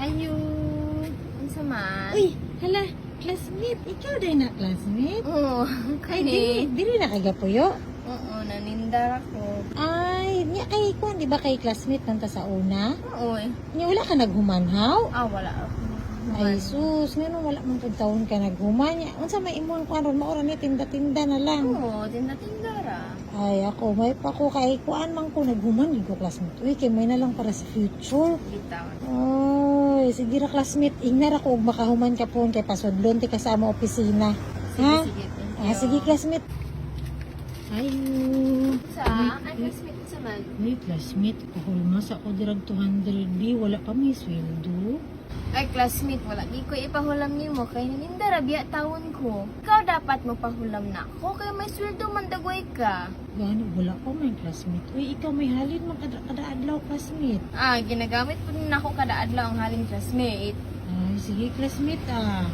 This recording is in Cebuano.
Ayo. Unsa man? Uy, hala, classmate. Ikaw diay na, classmate. Oo, Ay, kani. dili, dili na kagapuyo. Oo, nanindar ako. Ay, niya kay kuan, di ba kay classmate nanta sa una? Oo eh. Nya wala ka naghumanhaw? Ah, wala ako. Ay sus, ngano wala man pud taon ka naghuman niya? Unsa may imong kuan ron, mao ra ni tinda-tinda na lang? Oo, tinda-tinda ra. Ay, ako may pa ko kay kuan man ko, naghuman gyud ko, classmate. Uy, kay may na lang para sa future. Bitaw. Ay, sige ra, classmate, ingnar ako og makahuman ka po kay pasudlon ti ka sa among opisina. Sige, Ha? sige. Thank you. Ah, sige, classmate. Ayo. Sa, ay, classmate, unsa man? Uy, classmate, pahulma sa ako dirag 200 B, wala pa may sweldo. Ay, classmate, wala di ko ipahulam nimo kay naninda ra biya tawon ko. Ikaw dapat mo pahulam na ako kay may sweldo man dagway ka. Gani, wala pa may classmate. Uy, ikaw may halin man kada, kada adlaw, classmate. Ah, ginagamit po din ako kada adlaw ang halin, classmate. Ay, sige, classmate ah.